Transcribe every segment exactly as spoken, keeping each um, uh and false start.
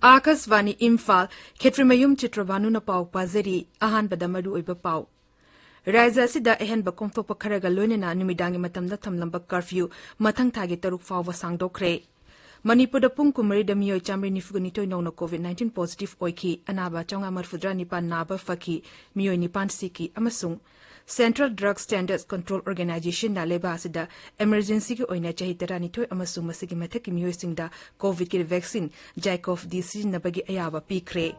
ꯑꯥꯀꯥꯁꯕꯥꯅꯤ ꯏꯝꯐꯥꯜ, ꯈꯦꯇ꯭ꯔꯤꯃꯌꯨꯝ ꯆꯤꯇ꯭ꯔꯕꯥꯅꯨꯅ ꯄꯥꯎ ꯄꯥꯖꯔꯤ꯫ ꯑꯍꯥꯟꯕꯗ ꯃꯔꯨꯑꯣꯏꯕ ꯄꯥꯎ꯫ ꯔꯥꯖ꯭ꯌ ꯑꯁꯤꯗ ꯑꯍꯦꯟꯕ ꯀꯣꯝꯊꯣꯛꯄ ꯈꯔꯒ ꯂꯣꯏꯅꯅ ꯅꯨꯃꯤꯗꯥꯡꯒꯤ ꯃꯇꯝꯗ ꯊꯝꯂꯝꯕ ꯀꯔꯐ꯭ꯌꯨ ꯃꯊꯪ ꯊꯥꯒꯤ ꯇꯔꯨꯛ ꯐꯥꯎꯕ ꯁꯥꯡꯗꯣꯛꯈ꯭ꯔꯦ꯫ ꯃꯅꯤꯄꯨꯔꯗ ꯄꯨꯡ ꯀꯨꯟꯃꯔꯤꯗ ꯃꯤꯑꯣꯏ ꯆꯥꯃꯔꯤ ꯅꯤꯐꯨꯒ ꯅꯤꯊꯣꯏ ꯅꯧꯅ COVID nineteen positive ꯑꯣꯏꯈꯤ꯫ ꯑꯅꯥꯕ ꯆꯥꯝꯃꯉꯥ ꯃꯔꯤꯐꯨꯇꯔꯥ ꯅꯤꯄꯥꯟ ꯅꯥꯕ ꯐꯈꯤ꯫ ꯃꯤꯑꯣꯏ ꯅꯤꯄꯥꯟ ꯁꯤꯈꯤ꯫ ꯑꯃꯁꯨꯡ Central Drug Standards Control Organizationꯅ ꯂꯩꯕꯥꯛ ꯑꯁꯤꯗ emergencyꯒꯤ ꯑꯣꯏꯅ ꯆꯍꯤ ꯇꯔꯥꯅꯤꯊꯣꯏ ꯑꯃꯁꯨꯡ ꯃꯁꯤꯒꯤ ꯃꯊꯛꯀꯤ ꯃꯤꯑꯣꯏꯁꯤꯡꯗ COVIDꯀꯤ vaccine ZyCoV-D ꯁꯤꯖꯤꯟꯅꯕꯒꯤ ꯑꯌꯥꯕ ꯄꯤꯈ꯭ꯔꯦ꯫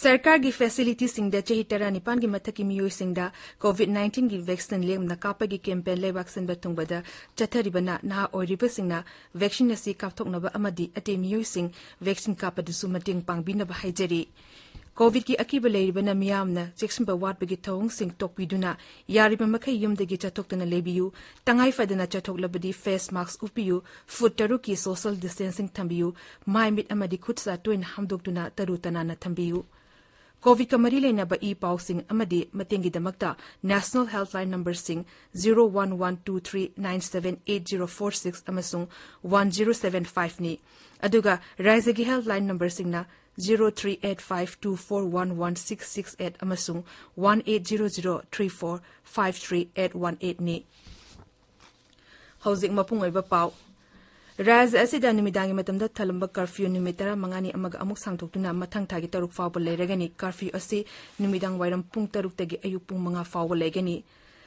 ꯁꯔꯀꯥꯔꯒꯤ facilityꯁꯤꯡꯗ ꯆꯍꯤ ꯇꯔꯥꯅꯤꯄꯥꯟꯒꯤ ꯃꯊꯛꯀꯤ ꯃꯤꯑꯣꯏꯁꯤꯡꯗ COVID nineteenꯒꯤ vaccine ꯂꯦꯝꯅ ꯀꯥꯞꯄꯒꯤ campaign ꯂꯩꯕꯥꯛ ꯁꯤꯟꯕ ꯊꯨꯡꯕꯗ ꯆꯠꯊꯔꯤꯕꯅ ꯅꯍꯥ ꯑꯣꯏꯔꯤꯕꯁꯤꯡꯅ vaccine ꯑꯁꯤ ꯀꯥꯞꯊꯣꯛꯅꯕ ꯑꯃꯗꯤ ꯑꯇꯩ ꯃꯤꯑꯣꯏꯁꯤꯡ vaccine ꯀꯥꯞꯄꯗꯁꯨ ꯃꯇꯦꯡ ꯄꯥꯡꯕꯤꯅꯕ ꯍꯥꯏꯖꯔꯤ꯫ COVIDꯀꯤ ꯑꯀꯤꯕ ꯂꯩꯔꯤꯕꯅ ꯃꯤꯌꯥꯝꯅ ꯆꯦꯛꯁꯤꯟꯕ ꯋꯥꯠꯄꯒꯤ ꯊꯧꯑꯣꯡꯁꯤꯡ ꯇꯣꯛꯄꯤꯗꯨꯅ ꯌꯥꯔꯤꯕ ꯃꯈꯩ ꯌꯨꯝꯗꯒꯤ ꯆꯠꯊꯣꯛꯇꯅ ꯂꯩꯕꯤꯌꯨ꯫ ꯇꯉꯥꯏ ꯐꯗꯅ ꯆꯠꯊꯣꯛꯂꯕꯗꯤ face mask ꯎꯞꯄꯤꯌꯨ꯫ ꯐꯨꯠ ꯇꯔꯨꯛꯀꯤ social distancing ꯊꯝꯕꯤꯌꯨ꯫ ꯃꯥꯏ ꯃꯤꯠ ꯑꯃꯗꯤ ꯈꯨꯠ ꯁꯥ ꯇꯣꯏꯅ ꯍꯥꯝꯗꯣꯛꯇꯨꯅ ꯇꯔꯨ ꯇꯅꯥꯟꯅ ꯊꯝꯕꯤꯌꯨ꯫ COVIDꯀ ꯃꯔꯤ ꯂꯩꯅꯕ ꯏ ꯄꯥꯎꯁꯤꯡ ꯑꯃꯗꯤ ꯃꯇꯦꯡꯒꯤꯗꯃꯛꯇ National Helpline numberꯁꯤꯡ zero one one two three nine seven eight zero four six ꯑꯃꯁꯨꯡ one zero seven fiveꯅꯤ꯫ ꯑꯗꯨꯒ ꯔꯥꯖ꯭ꯌꯒꯤ helpline numberꯁꯤꯡꯅ zero three eight five two four one one six six eight ꯑꯃꯁꯨꯡ one eight zero zero three four five three eight one eightꯅꯤ꯫ ꯍꯧꯖꯤꯛ ꯃꯄꯨꯡ ꯑꯣꯏꯕ ꯄꯥꯎ꯫ ꯔꯥꯖ꯭ꯌ ꯑꯁꯤꯗ ꯅꯨꯃꯤꯗꯥꯡꯒꯤ ꯃꯇꯝꯗ ꯊꯝꯂꯝꯕ ꯀꯔꯐ꯭ꯌꯨ ꯅꯨꯃꯤꯠ ꯇꯔꯥꯃꯉꯥꯅꯤ ꯑꯃꯒ ꯑꯃꯨꯛ ꯁꯥꯡꯗꯣꯛꯇꯨꯅ ꯃꯊꯪ ꯊꯥꯒꯤ ꯇꯔꯨꯛ ꯐꯥꯎꯕ ꯂꯩꯔꯒꯅꯤ꯫ ꯀꯔꯐ꯭ꯌꯨ ꯑꯁꯤ ꯅꯨꯃꯤꯗꯥꯡ ꯋꯥꯏꯔꯝ ꯄꯨꯡ ꯇꯔꯨꯛꯇꯒꯤ ꯑꯌꯨꯛ ꯄꯨꯡ ꯃꯉꯥ ꯐꯥꯎꯕ ꯂꯩꯒꯅꯤ꯫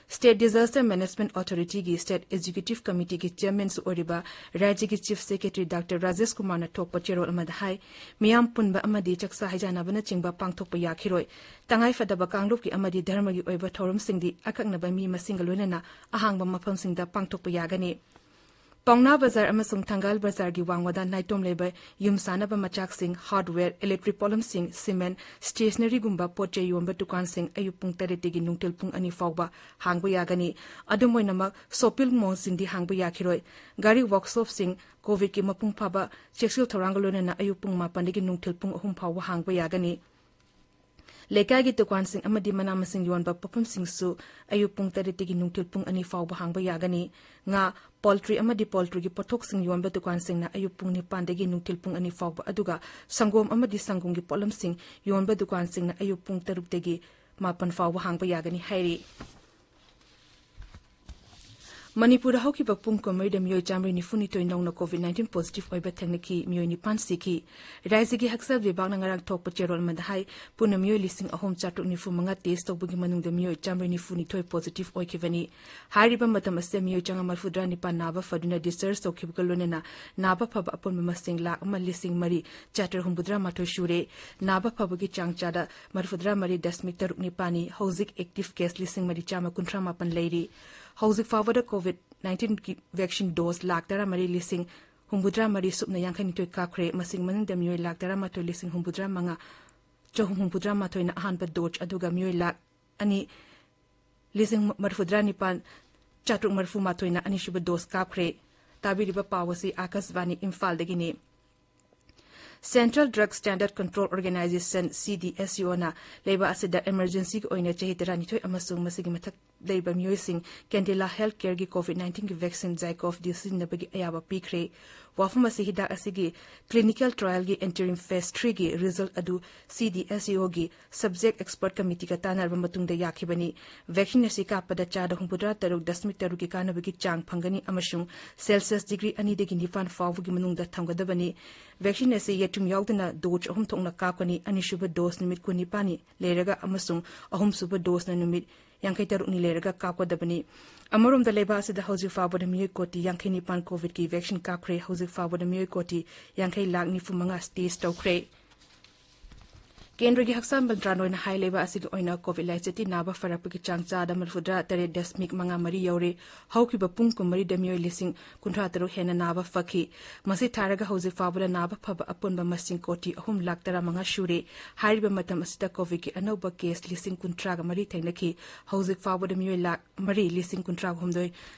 State Disaster Management Authorityꯒꯤ State Executive Committeeꯒꯤ Chairmanꯁꯨ ꯑꯣꯏꯔꯤꯕ ꯔꯥꯖ꯭ꯌꯒꯤ Chief Secretary Doctor ꯔꯥꯖꯦꯁ ꯀꯨꯃꯥꯔꯅ ꯊꯣꯛꯄ ꯆꯦꯔꯣꯜ ꯑꯃꯗ ꯍꯥꯏ, ꯃꯤꯌꯥꯝ ꯄꯨꯟꯕ ꯑꯃꯗꯤ ꯆꯥꯛꯆꯥ ꯍꯩꯖꯥꯟꯅꯕꯅꯆꯤꯡꯕ ꯄꯥꯡꯊꯣꯛꯄ ꯌꯥꯈꯤꯔꯣꯏ꯫ ꯇꯉꯥꯏꯐꯗꯕ ꯀꯥꯡꯂꯨꯞꯀꯤ ꯑꯃꯗꯤ ꯙꯔꯃꯒꯤ ꯑꯣꯏꯕ ꯊꯧꯔꯝꯁꯤꯡꯗꯤ ꯑꯀꯛꯅꯕ ꯃꯤ ꯃꯁꯤꯡꯒ ꯂꯣꯏꯅꯅ ꯑꯍꯥꯡꯕ ꯃꯐꯝꯁꯤꯡꯗ ꯄꯥꯡꯊꯣꯛꯄ ꯌꯥꯒꯅꯤ꯫ ꯄꯥꯎꯅꯥ ꯕꯖꯥꯔ ꯑꯃꯁꯨꯡ ꯊꯪꯒꯥꯜ ꯕꯖꯥꯔꯒꯤ ꯋꯥꯡꯃꯗ ꯅꯥꯏꯇꯣꯝ ꯂꯩꯕ ꯌꯨꯝ ꯁꯥꯅꯕ ꯃꯆꯥꯛꯁꯤꯡ, hardware, electric ꯄꯣꯠꯂꯝꯁꯤꯡ, cement, stationery ꯒꯨꯝꯕ ꯄꯣꯠ ꯆꯩ ꯌꯣꯟꯕ ꯗꯨꯀꯥꯟꯁꯤꯡ ꯑꯌꯨꯛ ꯄꯨꯡ ꯇꯔꯦꯠꯇꯒꯤ ꯅꯨꯡꯊꯤꯜ ꯄꯨꯡ ꯑꯅꯤ ꯐꯥꯎꯕ ꯍꯥꯡꯕ ꯌꯥꯒꯅꯤ꯫ ꯑꯗꯨꯝ ꯑꯣꯏꯅꯃꯛ, shopping mall ꯁꯤꯡꯗꯤ ꯍꯥꯡꯕ ꯌꯥꯈꯤꯔꯣꯏ꯫ ꯒꯥꯔꯤ workshop ꯁꯤꯡ COVID ꯀꯤ ꯃꯄꯨꯡ ꯐꯥꯕ ꯆꯦꯛꯁꯤꯜ ꯊꯧꯔꯥꯡꯒ ꯂꯣꯏꯅꯅ ꯑꯌꯨꯛ ꯄꯨꯡ ꯃꯥꯄꯟꯗꯒꯤ ꯅꯨꯡꯊꯤꯜ ꯄꯨꯡ ꯑꯍꯨꯝ ꯐꯥꯎꯕ ꯍꯥꯡꯕ ꯌꯥꯒꯅꯤ꯫ ꯂꯩꯀꯥꯏꯒꯤ ꯗꯨꯀꯥꯟꯁꯤꯡ ꯑꯃꯗꯤ ꯃꯅꯥ ꯃꯁꯤꯡ ꯌꯣꯟꯕ ꯄꯣꯠꯐꯝꯁꯤꯡꯁꯨ ꯑꯌꯨꯛ ꯄꯨꯡ ꯇꯔꯦꯠꯇꯒꯤ ꯅꯨꯡꯊꯤꯜ ꯄꯨꯡ ꯑꯅꯤ ꯐꯥꯎꯕ ꯍꯥꯡꯕ ꯌꯥꯒꯅꯤ꯫ ꯉꯥ, poultry ꯑꯃꯗꯤ poultry ꯒꯤ ꯄꯣꯠꯊꯣꯛꯁꯤꯡ ꯌꯣꯟꯕ ꯗꯨꯀꯥꯟꯁꯤꯡꯅ ꯑꯌꯨꯛ ꯄꯨꯡ ꯅꯤꯄꯥꯟꯗꯒꯤ ꯅꯨꯡꯊꯤꯜ ꯄꯨꯡ ꯑꯅꯤ ꯐꯥꯎꯕ, ꯑꯗꯨꯒ ꯁꯪꯒꯣꯝ ꯑꯃꯗꯤ ꯁꯪꯒꯣꯝꯒꯤ ꯄꯣꯠꯂꯝꯁꯤꯡ ꯌꯣꯟꯕ ꯗꯨꯀꯥꯟꯁꯤꯡꯅ ꯑꯌꯨꯛ ꯄꯨꯡ ꯇꯔꯨꯛꯇꯒꯤ ꯃꯥꯄꯟ ꯐꯥꯎꯕ ꯍꯥꯡꯕ ꯌꯥꯒꯅꯤ ꯍꯥꯏꯔꯤ꯫ ꯃꯅꯤꯄꯨꯔꯗ ꯍꯧꯈꯤꯕ ꯄꯨꯡ ꯀꯨꯟꯃꯔꯤꯗ ꯃꯤꯑꯣꯏ ꯆꯥꯝꯃꯔꯤ ꯅꯤꯐꯨꯅꯤꯊꯣꯏ ꯅꯧꯅ COVID nineteen positive ꯑꯣꯏꯕ ꯊꯦꯡꯅꯈꯤ, ꯃꯤꯑꯣꯏ ꯅꯤꯄꯥꯟ ꯁꯤꯈꯤ꯫ ꯔꯥꯖ꯭ꯌꯒꯤ ꯍꯛꯁꯦꯜ ꯕꯤꯚꯥꯒꯅ ꯉꯔꯥꯡ ꯊꯣꯛꯄ ꯆꯦꯔꯣꯜ ꯑꯃꯗ ꯍꯥꯏ, ꯄꯨꯟꯅ ꯃꯤꯑꯣꯏ ꯂꯤꯁꯤꯡ ꯑꯍꯨꯝ ꯆꯥꯇ꯭ꯔꯨꯛ ꯅꯤꯐꯨ ꯃꯉꯥ test ꯇꯧꯕꯒꯤ ꯃꯅꯨꯡꯗ ꯃꯤꯑꯣꯏ ꯆꯥꯝꯃꯔꯤ ꯅꯤꯐꯨꯅꯤꯊꯣꯏ positive ꯑꯣꯏꯈꯤꯕꯅꯤ꯫ ꯍꯥꯏꯔꯤꯕ ꯃꯇꯝ ꯑꯁꯤꯗ ꯃꯤꯑꯣꯏ ꯆꯥꯝꯃꯉꯥ ꯃꯔꯤꯐꯨꯇꯔꯥ ꯅꯤꯄꯥꯟ ꯅꯥꯕ ꯐꯗꯨꯅ discharge ꯇꯧꯈꯤꯕꯒ ꯂꯣꯏꯅꯅ ꯅꯥꯕ ꯐꯕ ꯑꯄꯨꯟꯕ ꯃꯁꯤꯡ ꯂꯥꯈ ꯑꯃ ꯂꯤꯁꯤꯡ ꯃꯔꯤ ꯆꯥꯇ꯭ꯔꯦꯠ ꯍꯨꯝꯐꯨꯇꯔꯥ ꯃꯥꯊꯣꯏ ꯁꯨꯔꯦ꯫ ꯅꯥꯕ ꯐꯕꯒꯤ ꯆꯥꯡ ꯆꯥꯗ ꯃꯔꯤꯐꯨꯇꯔꯥ ꯃꯔꯤ ꯗꯁꯃꯤꯛ ꯇꯔꯨꯛ ꯅꯤꯄꯥꯟꯅꯤ꯫ ꯍꯧꯖꯤꯛ active case ꯂꯤꯁꯤꯡ ꯃꯔꯤ ꯆꯥꯝꯃ ꯀꯨꯟꯊ꯭ꯔꯥ ꯃꯥꯄꯟ ꯂꯩꯔꯤ꯫ ꯍꯧꯖꯤꯛ ꯐꯥꯎꯕꯗ COVID nineteen ꯒꯤ vaccine dose ꯂꯥꯈ ꯇꯔꯥꯃꯔꯤ ꯂꯤꯁꯤꯡ ꯍꯨꯝꯐꯨꯇꯔꯥ ꯃꯔꯤ ꯁꯨꯞꯅ ꯌꯥꯡꯈꯩꯅꯤꯊꯣꯏ ꯀꯥꯞꯈ꯭ꯔꯦ꯫ ꯃꯁꯤꯒꯤ ꯃꯅꯨꯡꯗ ꯃꯤꯑꯣꯏ ꯂꯥꯈ ꯇꯔꯥꯃꯥꯊꯣꯏ ꯂꯤꯁꯤꯡ ꯍꯨꯝꯐꯨꯇꯔꯥ ꯃꯉꯥ ꯆꯍꯨꯝ ꯍꯨꯝꯐꯨꯇꯔꯥ ꯃꯥꯊꯣꯏꯅ ꯑꯍꯥꯟꯕ dose, ꯑꯗꯨꯒ ꯃꯤꯑꯣꯏ ꯂꯥꯈ ꯑꯅꯤ ꯂꯤꯁꯤꯡ ꯃꯔꯤꯐꯨꯇꯔꯥ ꯅꯤꯄꯥꯟ ꯆꯥꯇ꯭ꯔꯨꯛ ꯃꯔꯤꯐꯨ ꯃꯥꯊꯣꯏꯅ ꯑꯅꯤꯁꯨꯕ dose ꯀꯥꯞꯈ꯭ꯔꯦ꯫ ꯇꯥꯕꯤꯔꯤꯕ ꯄꯥꯎ ꯑꯁꯤ ꯑꯥꯀꯥꯁꯕꯥꯅꯤ ꯏꯝꯐꯥꯜꯗꯒꯤꯅꯤ꯫ Central Drug Standard Control Organisation, CDSCO ꯅ ꯂꯩꯕꯥꯛ ꯑꯁꯤꯗ emergency ꯒꯤ ꯑꯣꯏꯅ ꯆꯍꯤ ꯇꯔꯥꯅꯤꯊꯣꯏ ꯑꯃꯁꯨꯡ ꯃꯁꯤꯒꯤ ꯃꯊꯛ ꯂꯩꯕ ꯃꯤꯑꯣꯏꯁꯤꯡ Candila Healthcare ꯒꯤ COVID nineteen ꯒꯤ vaccine ZyCoV-D ꯁꯤꯖꯤꯟꯅꯕꯒꯤ ꯑꯌꯥꯕ ꯄꯤꯈ꯭ꯔꯦ꯫ ꯋꯥꯐꯝ ꯑꯁꯤ ꯍꯤꯗꯥꯛ ꯑꯁꯤꯒꯤ clinical trial ꯒꯤ interim phase three ꯒꯤ result ꯑꯗꯨ CDSCO ꯒꯤ subject expert committee ꯒ ꯇꯥꯟꯅꯔꯕ ꯃꯇꯨꯡꯗ ꯌꯥꯈꯤꯕꯅꯤ꯫ Vaccine ꯑꯁꯤ ꯀꯥꯞꯄꯗ ꯆꯥꯗ ꯍꯨꯝꯐꯨꯇꯔꯥ ꯇꯔꯨꯛ ꯗꯁꯃꯤꯛ ꯇꯔꯨꯛꯀꯤ ꯀꯥꯟꯅꯕꯒꯤ ꯆꯥꯡ ꯐꯪꯒꯅꯤ ꯑꯃꯁꯨꯡ Celsius degree ꯑꯅꯤꯗꯒꯤ ꯅꯤꯄꯥꯟ ꯐꯥꯎꯕꯒꯤ ꯃꯅꯨꯡꯗ ꯊꯝꯒꯗꯕꯅꯤ꯫ Vaccine ꯑꯁꯤ ꯌꯦꯇꯨꯝ ꯌꯥꯎꯗꯅ dose ꯑꯍꯨꯝ ꯊꯣꯛꯅ ꯀꯥꯞꯀꯅꯤ꯫ ꯑꯅꯤꯁꯨꯕ dose ꯅꯨꯃꯤꯠ ꯀꯨꯟꯅꯤꯄꯥꯟꯅꯤ ꯂꯩꯔꯒ ꯑꯃꯁꯨꯡ ꯑꯍꯨꯝꯁꯨꯕ dose ꯅ ꯅꯨꯃꯤꯠ ꯌꯥꯡꯈꯩ ꯇꯔꯨꯛꯅꯤ ꯂꯩꯔꯒ ꯀꯥꯞꯀꯗꯕꯅꯤ꯫ ꯑꯃꯔꯣꯝꯗ, ꯂꯩꯕꯥꯛ ꯑꯁꯤꯗ ꯍꯧꯖꯤꯛ ꯐꯥꯎꯕꯗ ꯃꯤꯑꯣꯏ ꯀꯣꯇꯤ ꯌꯥꯡꯈꯩ ꯅꯤꯄꯥꯟ COVID ꯀꯤ vaccine ꯀꯥꯞꯈ꯭ꯔꯦ꯫ ꯍꯧꯖꯤꯛ ꯐꯥꯎꯕꯗ ꯃꯤꯑꯣꯏ ꯀꯣꯇꯤ ꯌꯥꯡꯈꯩ ꯂꯥꯈ ꯅꯤꯐꯨ ꯃꯉꯥ test ꯇꯧꯈ꯭ꯔꯦ꯫ ꯀꯦꯟꯗ꯭ꯔꯒꯤ ꯍꯛꯁꯦꯜ ꯃꯟꯇ꯭ꯔꯥꯂꯣꯏꯅ ꯍꯥꯏ, ꯂꯩꯕꯥꯛ ꯑꯁꯤꯒꯤ ꯑꯣꯏꯅ ꯀꯣꯚꯤꯗ ꯂꯥꯏꯆꯠꯇꯤ ꯅꯥꯕ ꯐꯔꯛꯄꯒꯤ ꯆꯥꯡ ꯆꯥꯗ ꯃꯔꯤꯐꯨꯇꯔꯥ ꯇꯔꯦꯠ ꯗꯁꯃꯤꯛ ꯃꯉꯥ ꯃꯔꯤ ꯌꯧꯔꯦ꯫ ꯍꯧꯈꯤꯕ ꯄꯨꯡ ꯀꯨꯟꯃꯔꯤꯗ ꯃꯤꯑꯣꯏ ꯂꯤꯁꯤꯡ ꯀꯨꯟꯊ꯭ꯔꯥ ꯇꯔꯨꯛ ꯍꯦꯟꯅ ꯅꯥꯕ ꯐꯈꯤ꯫ ꯃꯁꯤ ꯊꯥꯔꯒ ꯍꯧꯖꯤꯛ ꯐꯥꯎꯕꯗ ꯅꯥꯕ ꯐꯕ ꯑꯄꯨꯟꯕ ꯃꯁꯤꯡ ꯀꯣꯇꯤ ꯑꯍꯨꯝ ꯂꯥꯈ ꯇꯔꯥꯃꯉꯥ ꯁꯨꯔꯦ꯫ ꯍꯥꯏꯔꯤꯕ ꯃꯇꯝ ꯑꯁꯤꯗ ꯀꯣꯚꯤꯗꯀꯤ ꯑꯅꯧꯕ ꯀꯦꯁ ꯂꯤꯁꯤꯡ ꯀꯨꯟꯊ꯭ꯔꯥꯒ ꯃꯔꯤ ꯊꯦꯡꯅꯈꯤ꯫ ꯍꯧꯖꯤꯛ ꯐꯥꯎꯕꯗ ꯃꯤꯑꯣꯏ ꯂꯥꯈ ꯃꯔꯤ ꯂꯤꯁꯤꯡ ꯀꯨꯟꯊ꯭ꯔꯥ ꯍꯨꯝꯗꯣꯏ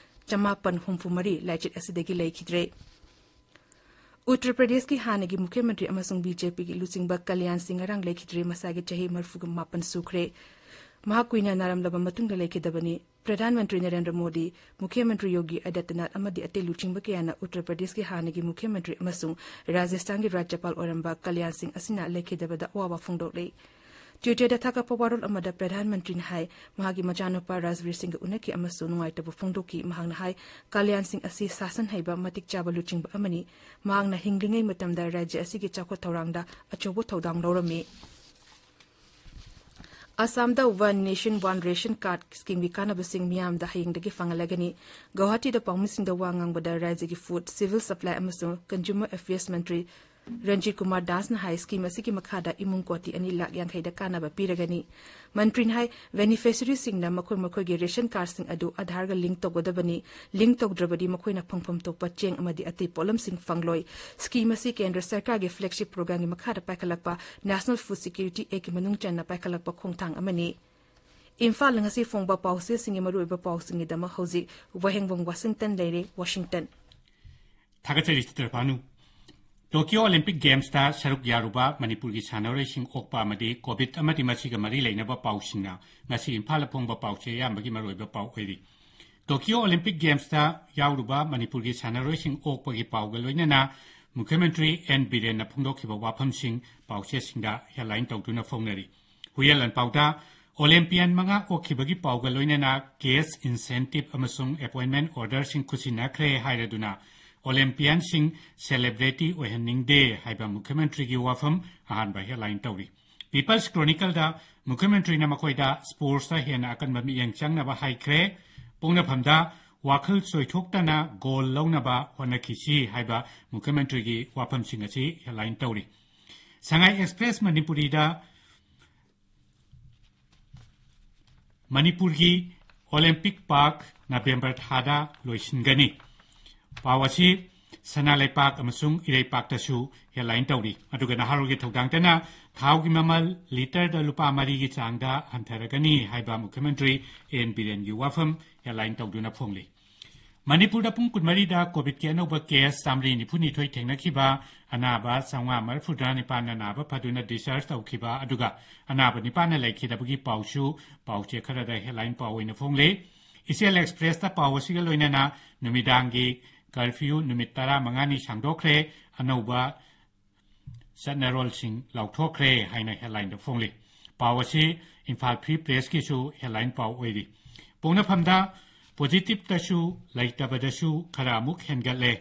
ꯆꯃꯥꯄꯟ ꯍꯨꯝꯐꯨ ꯃꯔꯤ ꯂꯥꯏꯆꯠ ꯑꯁꯤꯗꯒꯤ ꯂꯩꯈꯤꯗ꯭ꯔꯦ꯫ ꯎꯠꯇꯔ ꯄ꯭ꯔꯗꯦꯁꯀꯤ ꯍꯥꯟꯅꯒꯤ ꯃꯨꯈ꯭ꯌ ꯃꯟꯇ꯭ꯔꯤ ꯑꯃꯁꯨꯡ ꯕꯤ ꯖꯦ ꯄꯤꯒꯤ ꯂꯨꯆꯤꯡꯕ ꯀꯂꯌꯥꯟ ꯁꯤꯡ ꯉꯔꯥꯡ ꯂꯩꯈꯤꯗ꯭ꯔꯦ꯫ ꯃꯁꯥꯒꯤ ꯆꯍꯤ ꯃꯔꯤꯐꯨꯒ ꯃꯥꯄꯟ ꯁꯨꯈ꯭ꯔꯦ꯫ ꯃꯍꯥꯛ ꯀꯨꯏꯅ ꯅꯥꯔꯝꯂꯕ ꯃꯇꯨꯡꯗ ꯂꯩꯈꯤꯗꯕꯅꯤ꯫ ꯄ꯭ꯔꯙꯥꯟ ꯃꯟꯇ꯭ꯔꯤ ꯅꯔꯦꯟꯗ꯭ꯔ ꯃꯣꯗꯤ, ꯃꯨꯈ꯭ꯌ ꯃꯟꯇ꯭ꯔꯤ ꯌꯣꯒꯤ ꯑꯗꯤꯇ꯭ꯌꯅꯥꯊ ꯑꯃꯗꯤ ꯑꯇꯩ ꯂꯨꯆꯤꯡꯕ ꯀꯌꯥꯅ ꯎꯠꯇꯔ ꯄ꯭ꯔꯗꯦꯁꯀꯤ ꯍꯥꯟꯅꯒꯤ ꯃꯨꯈ꯭ꯌ ꯃꯟꯇ꯭ꯔꯤ ꯑꯃꯁꯨꯡ ꯔꯥꯖꯁꯊꯥꯟꯒꯤ ꯔꯥꯖ꯭ꯌꯄꯥꯜ ꯑꯣꯏꯔꯝꯕ ꯀꯂꯌꯥꯟ ꯁꯤꯡ ꯑꯁꯤꯅ ꯂꯩꯈꯤꯗꯕꯗ ꯑꯋꯥꯕ ꯐꯣꯡꯗꯣꯛꯂꯤ꯫ ꯇ꯭ꯋꯤꯇꯔꯗ ꯊꯥꯒꯠꯄ ꯋꯥꯔꯣꯜ ꯑꯃꯗ ꯄ꯭ꯔꯙꯥꯟ ꯃꯟꯇ꯭ꯔꯤꯅ ꯍꯥꯏ, ꯃꯍꯥꯛꯀꯤ ꯃꯆꯥꯅꯨꯄꯥ ꯔꯥꯖꯕꯤꯔ ꯁꯤꯡꯒ ꯎꯅꯈꯤ ꯑꯃꯁꯨꯡ ꯅꯨꯡꯉꯥꯏꯇꯕ ꯐꯣꯡꯗꯣꯛꯈꯤ꯫ ꯃꯍꯥꯛꯅ ꯍꯥꯏ, ꯀꯂꯌꯥꯟ ꯁꯤꯡ ꯑꯁꯤ ꯁꯥꯁꯟ ꯍꯩꯕ, ꯃꯇꯤꯛ ꯆꯥꯕ ꯂꯨꯆꯤꯡꯕ ꯑꯃꯅꯤ꯫ ꯃꯍꯥꯛꯅ ꯍꯤꯡꯂꯤꯉꯩ ꯃꯇꯝꯗ ꯔꯥꯖ꯭ꯌ ꯑꯁꯤꯒꯤ ꯆꯥꯎꯈꯠ ꯊꯧꯔꯥꯡꯗ ꯑꯆꯧꯕ ꯊꯧꯗꯥꯡ ꯂꯧꯔꯝꯃꯤ꯫ ꯑꯁꯥꯝꯗ One Nation One Ration Card ꯁ꯭ꯀꯤꯝꯒꯤ ꯀꯥꯟꯅꯕꯁꯤꯡ ꯃꯤꯌꯥꯝꯗ ꯍꯌꯦꯡꯗꯒꯤ ꯐꯪꯍꯜꯂꯒꯅꯤ꯫ ꯒꯧꯍꯥꯇꯤꯗ ꯄꯥꯎꯃꯤꯁꯤꯡꯗ ꯋꯥ ꯉꯥꯡꯕꯗ ꯔꯥꯖ꯭ꯌꯒꯤ ꯐꯨꯗ, ꯁꯤꯚꯤꯜ ꯁꯄ꯭ꯂꯥꯏ ꯑꯃꯁꯨꯡ ꯀꯟꯖꯨꯃꯔ ꯑꯦꯐꯤꯌꯔꯁ ꯃꯟꯇ꯭ꯔꯤ ꯔꯟꯖꯤꯠ ꯀꯨꯃꯥꯔ ꯗꯥꯁꯅ ꯍꯥꯏ, ꯁ꯭ꯀꯤꯝ ꯑꯁꯤꯒꯤ ꯃꯈꯥꯗ ꯏꯃꯨꯡ ꯀꯣꯇꯤ ꯑꯅꯤ ꯂꯥꯈ ꯌꯥꯡꯈꯩꯗ ꯀꯥꯟꯅꯕ ꯄꯤꯔꯒꯅꯤ꯫ ꯃꯟꯇ꯭ꯔꯤꯅ ꯍꯥꯏ, ꯕꯦꯅꯤꯐꯤꯁꯔꯤꯁꯤꯡꯅ ꯃꯈꯣꯏ ꯃꯈꯣꯏꯒꯤ ꯔꯦꯁꯟ ꯀꯥꯔꯗꯁꯤꯡ ꯑꯗꯨ ꯑꯥꯙꯥꯔꯒ ꯂꯤꯡ ꯇꯧꯒꯗꯕꯅꯤ꯫ ꯂꯤꯡ ꯇꯧꯗ꯭ꯔꯕꯗꯤ ꯃꯈꯣꯏꯅ ꯐꯪꯐꯝ ꯊꯣꯛꯄ ꯆꯦꯡ ꯑꯃꯗꯤ ꯑꯇꯩ ꯄꯣꯠꯂꯝꯁꯤꯡ ꯐꯪꯂꯣꯏ꯫ ꯁ꯭ꯀꯤꯝ ꯑꯁꯤ ꯀꯦꯟꯗ꯭ꯔ ꯁꯔꯀꯥꯔꯒꯤ ꯐ꯭ꯂꯦꯒꯁꯤꯞ ꯄ꯭ꯔꯣꯒ꯭ꯔꯥꯝꯒꯤ ꯃꯈꯥꯗ ꯄꯥꯏꯈꯠꯂꯛꯄ ꯅꯦꯁꯅꯦꯜ ꯐꯨꯗ ꯁꯦꯀ꯭ꯌꯨꯔꯤꯇꯤ ꯑꯦꯛꯀꯤ ꯃꯅꯨꯡ ꯆꯟꯅ ꯄꯥꯏꯈꯠꯂꯛꯄ ꯈꯣꯡꯊꯥꯡ ꯑꯃꯅꯤ꯫ ꯏꯝꯐꯥꯜꯗ ꯉꯁꯤ ꯐꯣꯡꯕ ꯄꯥꯎꯆꯦꯁꯤꯡꯒꯤ ꯃꯔꯨꯑꯣꯏꯕ ꯄꯥꯎꯁꯤꯡꯒꯤꯗꯃꯛ ꯍꯧꯖꯤꯛ ꯋꯥꯍꯦꯡꯕꯝ ꯋꯥꯁꯤꯡꯇꯟ ꯂꯩꯔꯦ, ꯋꯥꯁꯤꯡꯇꯟ꯫ ꯊꯥꯒꯠꯆꯔꯤ ꯆꯤꯇ꯭ꯔꯚꯥꯅꯨ꯫ ꯇꯣꯀꯤꯌꯣ ꯑꯣꯂꯤꯝꯄꯤꯛ ꯒꯦꯝꯁꯇ ꯁꯔꯨꯛ ꯌꯥꯔꯨꯕ ꯃꯅꯤꯄꯨꯔꯒꯤ ꯁꯥꯟꯅꯔꯣꯏꯁꯤꯡ ꯑꯣꯛꯄ ꯑꯃꯗꯤ ꯀꯣꯚꯤꯗ ꯑꯃꯗꯤ ꯃꯁꯤꯒ ꯃꯔꯤ ꯂꯩꯅꯕ ꯄꯥꯎꯁꯤꯡꯅ ꯉꯁꯤ ꯏꯝꯐꯥꯜꯗ ꯐꯣꯡꯕ ꯄꯥꯎꯆꯦ ꯑꯌꯥꯝꯕꯒꯤ ꯃꯔꯨꯑꯣꯏꯕ ꯄꯥꯎ ꯑꯣꯏꯔꯤ꯫ ꯇꯣꯀꯤꯌꯣ ꯑꯣꯂꯤꯝꯄꯤꯛ ꯒꯦꯝꯁꯇ ꯌꯥꯎꯔꯨꯕ ꯃꯅꯤꯄꯨꯔꯒꯤ ꯁꯥꯟꯅꯔꯣꯏꯁꯤꯡ ꯑꯣꯛꯄꯒꯤ ꯄꯥꯎꯒ ꯂꯣꯏꯅꯅ ꯃꯨꯈ꯭ꯌ ꯃꯟꯇ꯭ꯔꯤ ꯑꯦꯟ ꯕꯤꯔꯦꯟꯅ ꯐꯣꯡꯗꯣꯛꯈꯤꯕ ꯋꯥꯐꯝꯁꯤꯡ ꯄꯥꯎꯆꯦꯁꯤꯡꯗ ꯍꯦꯗꯂꯥꯏꯟ ꯇꯧꯗꯨꯅ ꯐꯣꯡꯅꯔꯤ꯫ ꯍꯨꯏꯌꯦꯟ ꯂꯥꯟꯄꯥꯎꯗ ꯑꯣꯂꯦꯝꯄꯤꯌꯟ ꯃꯉꯥ ꯑꯣꯛꯈꯤꯕꯒꯤ ꯄꯥꯎꯒ ꯂꯣꯏꯅꯅ ꯀꯦꯁ, ꯏꯟꯁꯦꯟꯇꯤꯚ ꯑꯃꯁꯨꯡ ꯑꯦꯄꯣꯏꯟꯃꯦꯟ ꯑꯣꯔꯗꯔꯁꯤꯡ ꯈꯨꯠꯁꯤꯟꯅꯈ꯭ꯔꯦ ꯍꯥꯏꯔꯗꯨꯅ ꯑꯣꯂꯦꯝꯄꯤꯌꯟꯁꯤꯡ ꯁꯦꯂꯦꯕ꯭ꯔꯦꯇꯤ ꯑꯣꯏꯍꯟꯅꯤꯡꯗꯦ ꯍꯥꯏꯕ ꯃꯨꯈ꯭ꯌ ꯃꯟꯇ꯭ꯔꯤꯒꯤ ꯋꯥꯐꯝ ꯑꯍꯥꯟꯕ ꯍꯦꯗꯂꯥꯏꯟ ꯇꯧꯔꯤ꯫ ꯄꯤꯄꯜꯁ ꯀ꯭ꯔꯣꯅꯤꯀꯜꯗ ꯃꯨꯈ꯭ꯌ ꯃꯟꯇ꯭ꯔꯤꯅ ꯃꯈꯣꯏꯗ ꯁ꯭ꯄꯣꯔꯠꯁꯇ ꯍꯦꯟꯅ ꯑꯀꯟꯕ ꯃꯤꯠꯌꯦꯡ ꯆꯪꯅꯕ ꯍꯥꯏꯈ꯭ꯔꯦ꯫ ꯄꯣꯛꯅꯐꯝꯗ ꯋꯥꯈꯜ ꯆꯣꯏꯊꯣꯛꯇꯅ ꯒꯣꯜ ꯂꯧꯅꯕ ꯍꯣꯠꯅꯈꯤꯁꯤ ꯍꯥꯏꯕ ꯃꯨꯈ꯭ꯌ ꯃꯟꯇ꯭ꯔꯤꯒꯤ ꯋꯥꯐꯝꯁꯤꯡ ꯑꯁꯤ ꯍꯦꯗꯂꯥꯏꯟ ꯇꯧꯔꯤ꯫ ꯁꯉꯥꯏ ꯑꯦꯛꯁꯄ꯭ꯔꯦꯁ ꯃꯅꯤꯄꯨꯔꯤꯗ ꯃꯅꯤꯄꯨꯔꯒꯤ ꯑꯣꯂꯦꯝꯄꯤꯛ ꯄꯥꯔꯛ ꯅꯕꯦꯝꯕꯔ ꯊꯥꯗ ꯂꯣꯏꯁꯤꯟꯒꯅꯤ꯫ ꯄꯥꯎ ꯑꯁꯤ ꯁꯅꯥ ꯂꯩꯄꯥꯛ ꯑꯃꯁꯨꯡ ꯏꯔꯩꯄꯥꯛꯇꯁꯨ ꯍꯦꯗꯂꯥꯏꯟ ꯇꯧꯔꯤ꯫ ꯑꯗꯨꯒ ꯅꯍꯥꯔꯣꯜꯒꯤ ꯊꯧꯗꯥꯡꯗꯅ ꯊꯥꯎꯒꯤ ꯃꯃꯜ ꯂꯤꯇꯔꯗ ꯂꯨꯄꯥ ꯃꯔꯤꯒꯤ ꯆꯥꯡꯗ ꯍꯟꯊꯔꯒꯅꯤ ꯍꯥꯏꯕ ꯃꯨꯈ꯭ꯌ ꯃꯟꯇ꯭ꯔꯤ ꯑꯦꯟ ꯕꯤꯔꯦꯟꯒꯤ ꯋꯥꯐꯝ ꯍꯦꯗꯂꯥꯏꯟ ꯇꯧꯗꯨꯅ ꯐꯣꯡꯂꯤ꯫ ꯃꯅꯤꯄꯨꯔꯗ ꯄꯨꯡ ꯀꯨꯟꯃꯔꯤꯗ ꯀꯣꯚꯤꯗꯀꯤ ꯑꯅꯧꯕ ꯀꯦꯁ ꯆꯥꯃꯔꯤ ꯅꯤꯐꯨꯅꯤꯊꯣꯏ ꯊꯦꯡꯅꯈꯤꯕ, ꯑꯅꯥꯕ ꯆꯥꯝꯃꯉꯥ ꯃꯔꯤꯐꯨꯇꯔꯥ ꯅꯤꯄꯥꯟꯅ ꯅꯥꯕ ꯐꯗꯨꯅ ꯗꯤꯁꯆꯥꯔꯖ ꯇꯧꯈꯤꯕ, ꯑꯗꯨꯒ ꯑꯅꯥꯕ ꯅꯤꯄꯥꯟꯅ ꯂꯩꯈꯤꯗꯕꯒꯤ ꯄꯥꯎꯁꯨ ꯄꯥꯎꯆꯦ ꯈꯔꯗ ꯍꯦꯗꯂꯥꯏꯟ ꯄꯥꯎ ꯑꯣꯏꯅ ꯐꯣꯡꯂꯤ꯫ ꯏꯆꯦꯜ ꯑꯦꯛꯁꯄ꯭ꯔꯦꯁꯇ ꯄꯥꯎ ꯑꯁꯤꯒ ꯂꯣꯏꯅꯅ ꯅꯨꯃꯤꯗꯥꯡꯒꯤ ꯀꯔꯐ꯭ꯌꯨ ꯅꯨꯃꯤꯠ ꯇꯔꯥꯃꯉꯥꯅꯤ ꯁꯥꯡꯗꯣꯛꯈ꯭ꯔꯦ, ꯑꯅꯧꯕ ꯆꯠꯅꯔꯣꯜꯁꯤꯡ ꯂꯥꯎꯊꯣꯛꯈ꯭ꯔꯦ ꯍꯥꯏꯅ ꯍꯦꯗꯂꯥꯏꯟꯗ ꯐꯣꯡꯂꯤ꯫ ꯄꯥꯎ ꯑꯁꯤ ꯏꯝꯐꯥꯜ ꯐ꯭ꯔꯤ ꯄ꯭ꯔꯦꯁꯀꯤꯁꯨ ꯍꯦꯗꯂꯥꯏꯟ ꯄꯥꯎ ꯑꯣꯏꯔꯤ꯫ ꯄꯣꯛꯅꯐꯝꯗ ꯄꯣꯖꯤꯇꯤꯞꯇꯁꯨ ꯂꯩꯇꯕꯗꯁꯨ ꯈꯔ ꯑꯃꯨꯛ ꯍꯦꯟꯒꯠꯂꯦ꯫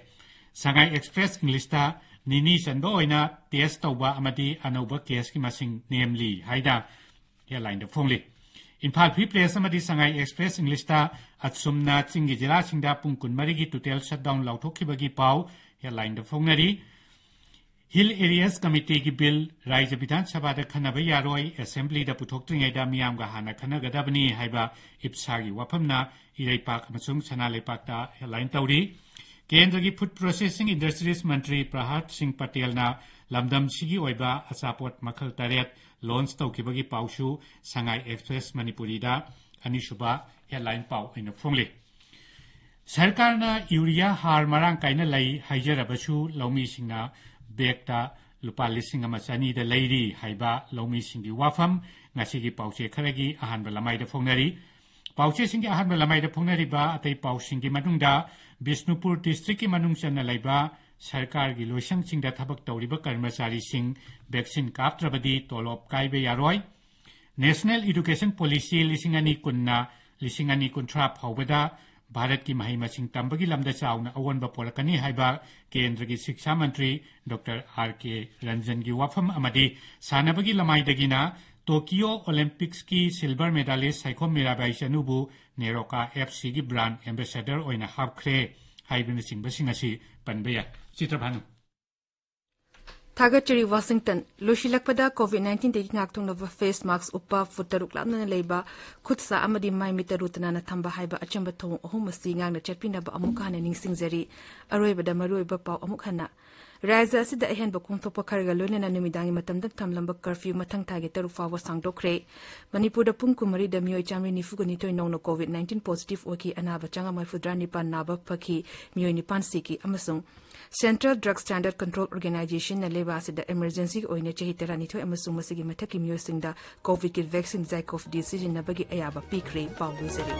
ꯁꯉꯥꯏ ꯑꯦꯛꯁꯄ꯭ꯔꯦꯁ ꯏꯪꯂꯤꯁꯇ ꯅꯤꯅꯤ ꯆꯟꯕ ꯑꯣꯏꯅ ꯇꯦꯁ ꯇꯧꯕ ꯑꯃꯗꯤ ꯑꯅꯧꯕ ꯀꯦꯁꯀꯤ ꯃꯁꯤꯡ ꯅꯦꯝꯂꯤ ꯍꯥꯏꯅ ꯍꯦꯗꯂꯥꯏꯟꯗ ꯐꯣꯡꯂꯤ꯫ ꯏꯝꯐꯥꯜ ꯐ꯭ꯔꯤ ꯄ꯭ꯔꯦꯁ ꯑꯃꯗꯤ ꯁꯉꯥꯏ ꯑꯦꯛꯁꯄ꯭ꯔꯦꯁ ꯏꯪꯂꯤꯁꯇ ꯑꯁꯨꯝꯅ ꯆꯤꯡꯒꯤ ꯖꯤꯂꯥꯁꯤꯡꯗ ꯄꯨꯡ ꯀꯨꯟꯃꯔꯤꯒꯤ ꯇꯣꯇꯦꯜ ꯁꯠꯗꯥꯎꯟ ꯂꯥꯎꯊꯣꯛꯈꯤꯕꯒꯤ ꯄꯥꯎ ꯍꯦꯗꯂꯥꯏꯟꯗ ꯐꯣꯡꯅꯔꯤ꯫ ꯍꯤꯜ ꯑꯦꯔꯤꯌꯥꯁ ꯀꯃꯤꯇꯤꯒꯤ ꯕꯤꯜ ꯔꯥꯖ꯭ꯌ ꯕꯤꯙꯥꯟ ꯁꯚꯥꯗ ꯈꯟꯅꯕ ꯌꯥꯔꯣꯏ, ꯑꯦꯁꯦꯝꯕ꯭ꯂꯤꯗ ꯄꯨꯊꯣꯛꯇ꯭ꯔꯤꯉꯩꯗ ꯃꯤꯌꯥꯝꯒ ꯍꯥꯟꯅ ꯈꯟꯅꯒꯗꯕꯅꯤ ꯍꯥꯏꯕ ꯏꯞꯁꯥꯒꯤ ꯋꯥꯐꯝꯅ ꯏꯔꯩꯄꯥꯛ ꯑꯃꯁꯨꯡ ꯁꯅꯥ ꯂꯩꯄꯥꯛꯇ ꯍꯦꯗꯂꯥꯏꯟ ꯇꯧꯔꯤ꯫ ꯀꯦꯟꯗ꯭ꯔꯒꯤ ꯐꯨꯗ ꯄ꯭ꯔꯣꯁꯦꯁꯤꯡ ꯏꯟꯗꯁꯇ꯭ꯔꯤꯁ ꯃꯟꯇ꯭ꯔꯤ ꯄ꯭ꯔꯍꯥꯗ ꯁꯤꯡ ꯄꯇꯦꯜꯅ ꯂꯝꯗꯝꯁꯤꯒꯤ ꯑꯣꯏꯕ ꯑꯆꯥꯄꯣꯠ ꯃꯈꯜ ꯇꯔꯦꯠ ꯂꯣꯟꯆ ꯇꯧꯈꯤꯕꯒꯤ ꯄꯥꯎꯁꯨ ꯁꯉꯥꯏ ꯑꯦꯛꯁꯄ꯭ꯔꯦꯁ ꯃꯅꯤꯄꯨꯔꯤꯗ ꯑꯅꯤꯁꯨꯕ ꯍꯦꯗꯂꯥꯏꯟ ꯄꯥꯎ ꯑꯣꯏꯅ ꯐꯣꯡꯂꯤ꯫ ꯁꯔꯀꯥꯔꯅ ꯌꯨꯔꯤꯌꯥ ꯍꯥꯔ ꯃꯔꯥꯡ ꯀꯥꯏꯅ ꯂꯩ ꯍꯥꯏꯖꯔꯕꯁꯨ ꯂꯧꯃꯤꯁꯤꯡꯅ ꯕꯦꯒꯇ ꯂꯨꯄꯥ ꯂꯤꯁꯤꯡ ꯑꯃ ꯆꯅꯤꯗ ꯂꯩꯔꯤ ꯍꯥꯏꯕ ꯂꯧꯃꯤꯁꯤꯡꯒꯤ ꯋꯥꯐꯝ ꯉꯁꯤꯒꯤ ꯄꯥꯎꯆꯦ ꯈꯔꯒꯤ ꯑꯍꯥꯟꯕ ꯂꯃꯥꯏꯗ ꯐꯣꯡꯅꯔꯤ꯫ ꯄꯥꯎꯆꯦꯁꯤꯡꯒꯤ ꯑꯍꯥꯟꯕ ꯂꯃꯥꯏꯗ ꯐꯣꯡꯅꯔꯤꯕ ꯑꯇꯩ ꯄꯥꯎꯁꯤꯡꯒꯤ ꯃꯅꯨꯡꯗ ꯕꯤꯁꯅꯨꯄꯨꯔ ꯗꯤꯁꯇ꯭ꯔꯤꯛꯀꯤ ꯃꯅꯨꯡ ꯆꯟꯅ ꯂꯩꯕ ꯁꯔꯀꯥꯔꯒꯤ ꯂꯣꯏꯁꯪꯁꯤꯡꯗ ꯊꯕꯛ ꯇꯧꯔꯤꯕ ꯀꯔꯃꯆꯥꯔꯤꯁꯤꯡ ꯚꯦꯛꯁꯤꯟ ꯀꯥꯞꯇ꯭ꯔꯕꯗꯤ ꯇꯣꯂꯣꯞ ꯀꯥꯏꯕ ꯌꯥꯔꯣꯏ꯫ ꯅꯦꯁꯅꯦꯜ ꯏꯗꯨꯀꯦꯁꯟ ꯄꯣꯂꯤꯁꯤ ꯂꯤꯁꯤꯡ ꯑꯅꯤ ꯀꯨꯟꯅ ꯂꯤꯁꯤꯡ ꯑꯅꯤ ꯀꯨꯟꯊ꯭ꯔꯥ ꯐꯥꯎꯕꯗ ꯚꯥꯔꯠꯀꯤ ꯃꯍꯩ ꯃꯁꯤꯡ ꯇꯝꯕꯒꯤ ꯂꯝꯗ ꯆꯥꯎꯅ ꯑꯑꯣꯟꯕ ꯄꯨꯔꯛꯀꯅꯤ ꯍꯥꯏꯕ ꯀꯦꯟꯗ꯭ꯔꯒꯤ ꯁꯤꯛꯁꯥ ꯃꯟꯇ꯭ꯔꯤ ꯗꯣꯛꯇꯔ ꯑꯥꯔ ꯀꯦ ꯔꯟꯖꯟꯒꯤ ꯋꯥꯐꯝ ꯑꯃꯗꯤ ꯁꯥꯟꯅꯕꯒꯤ ꯂꯃꯥꯏꯗꯒꯤꯅ ꯇꯣꯀꯤꯌꯣ ꯑꯣꯂꯦꯝꯄꯤꯛꯁꯀꯤ ꯁꯤꯜꯚꯔ ꯃꯦꯗꯥꯂꯤꯁ ꯁꯥꯏꯈꯣꯝ ꯃꯤꯔꯥꯕꯥꯏ ꯆꯅꯨꯕꯨ ꯅꯦꯔꯣꯀꯥ ꯑꯦꯐ ꯁꯤꯒꯤ ꯕ꯭ꯔꯥꯟ ꯑꯦꯝꯕꯦꯁꯦꯗꯔ ꯑꯣꯏꯅ ꯍꯥꯞꯈ꯭ꯔꯦ ꯍꯥꯏꯕꯅꯆꯤꯡꯕꯁꯤꯡ ꯑꯁꯤ ꯄꯟꯕ ꯌꯥꯏ꯫ ꯆꯤꯇ꯭ꯔꯚꯥꯅꯨ꯫ ꯊꯥꯒꯠꯆꯔꯤ ꯋꯥꯁꯤꯡꯇꯟ꯫ ꯂꯣꯏꯁꯤꯜꯂꯛꯄꯗ COVID nineteenꯗꯒꯤ ꯉꯥꯛꯊꯣꯛꯅꯕ face mask ꯎꯞꯄ, ꯐꯨꯠ ꯇꯔꯨꯛ ꯂꯥꯞꯅꯅ ꯂꯩꯕ, ꯈꯨꯠ ꯁꯥ ꯑꯃꯗꯤ ꯃꯥꯏ ꯃꯤꯠ ꯇꯔꯨ ꯇꯅꯥꯟꯅ ꯊꯝꯕ ꯍꯥꯏꯕ ꯑꯆꯝꯕ ꯊꯧꯑꯣꯡ ꯑꯍꯨꯝ ꯑꯁꯤ ꯉꯥꯛꯅ ꯆꯠꯄꯤꯅꯕ ꯑꯃꯨꯛ ꯍꯟꯅ ꯅꯤꯡꯁꯤꯡꯖꯔꯤ꯫ ꯑꯔꯣꯏꯕꯗ ꯃꯔꯨꯑꯣꯏꯕ ꯄꯥꯎ ꯑꯃꯨꯛ ꯍꯟꯅ꯫ ꯔꯥꯖ꯭ꯌ ꯑꯁꯤꯗ ꯑꯍꯦꯟꯕ ꯀꯣꯝꯊꯣꯛꯄ ꯈꯔꯒ ꯂꯣꯏꯅꯅ ꯅꯨꯃꯤꯗꯥꯡꯒꯤ ꯃꯇꯝꯗ ꯊꯝꯂꯝꯕ curfew ꯃꯊꯪ ꯊꯥꯒꯤ ꯇꯔꯨꯛ ꯐꯥꯎꯕ ꯁꯥꯡꯗꯣꯛꯈ꯭ꯔꯦ꯫ ꯃꯅꯤꯄꯨꯔꯗ ꯄꯨꯡ ꯀꯨꯟꯃꯔꯤꯗ ꯃꯤꯑꯣꯏ ꯆꯥꯃꯔꯤ ꯅꯤꯐꯨꯒ ꯅꯤꯊꯣꯏ ꯅꯧꯅ COVID nineteen positive ꯑꯣꯏꯈꯤ, ꯑꯅꯥꯕ ꯆꯥꯝꯃꯉꯥ ꯃꯔꯤꯐꯨꯇꯔꯥ ꯅꯤꯄꯥꯟ ꯅꯥꯕ ꯐꯈꯤ, ꯃꯤꯑꯣꯏ ꯅꯤꯄꯥꯟ ꯁꯤꯈꯤ ꯑꯃꯁꯨꯡ Central Drug Standard Control Organizationꯅ ꯂꯩꯕꯥꯛ ꯑꯁꯤꯗ emergencyꯒꯤ ꯑꯣꯏꯅ ꯆꯍꯤ ꯇꯔꯥꯅꯤꯊꯣꯏ ꯑꯃꯁꯨꯡ ꯃꯁꯤꯒꯤ ꯃꯊꯛꯀꯤ ꯃꯤꯑꯣꯏꯁꯤꯡꯗ COVIDꯀꯤ vaccine ZyCoV-D ꯁꯤꯖꯤꯟꯅꯕꯒꯤ ꯑꯌꯥꯕ ꯄꯤꯈ꯭ꯔꯦ꯫ ꯄꯥꯎ ꯂꯣꯏꯖꯔꯦ꯫